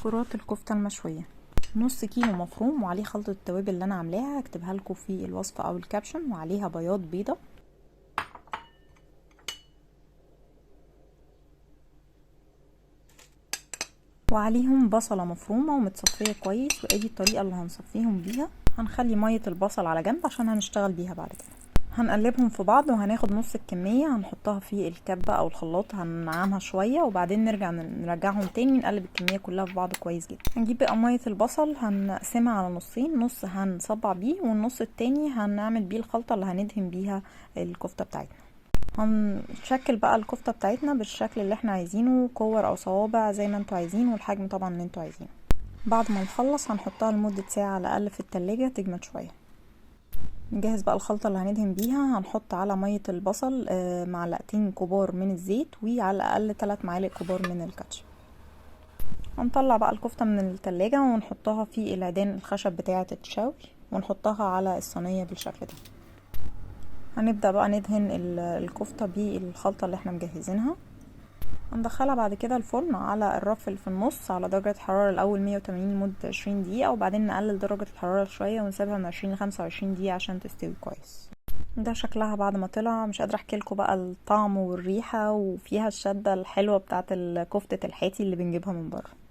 كرات الكفتة المشوية، نص كيلو مفروم وعليه خلطة التوابل اللي انا عاملاها هكتبها لكم في الوصفة او ال caption، وعليها بياض بيضة، وعليهم بصلة مفرومة ومتصفية كويس. وادي الطريقة اللي هنصفيهم بيها، هنخلي مية البصل على جنب عشان هنشتغل بيها بعد كده. هنقلبهم في بعض وهناخد نص الكمية هنحطها في الكبة او الخلاط، هننعمها شوية وبعدين نرجع نرجعهم تاني نقلب الكمية كلها في بعض كويس جدا. هنجيب بقى مية البصل هنقسمها على نصين، نص هنصبع بيه والنص التاني هنعمل بيه الخلطة اللي هندهن بيها الكفتة بتاعتنا. هنشكل بقى الكفتة بتاعتنا بالشكل اللي احنا عايزينه، كور او صوابع زي ما انتوا عايزين، والحجم طبعا اللي انتوا عايزينه. بعد ما نخلص هنحطها لمدة ساعة على الاقل في التلاجة تجمد شوية. نجهز بقى الخلطة اللي هندهن بيها. هنحط على مية البصل معلقتين كبار من الزيت وعلى الأقل 3 معالق كبار من الكاتشب. هنطلع بقى الكفتة من التلاجة ونحطها في العيدان الخشب بتاعة الشوي ونحطها على الصينية بالشكل ده. هنبدأ بقى ندهن الكفتة بالخلطة اللي احنا مجهزينها. هندخلها بعد كده الفرن على الرف اللي في النص على درجة حرارة الأول 180 لمدة 20 دقيقة، وبعدين نقلل درجة الحرارة شوية ونسيبها من 20 لخمسة وعشرين دقيقة عشان تستوي كويس. ده شكلها بعد ما طلع، مش قادرة احكي لكم بقى الطعم والريحة، وفيها الشدة الحلوة بتاعت كفتة الحاتي اللي بنجيبها من بره.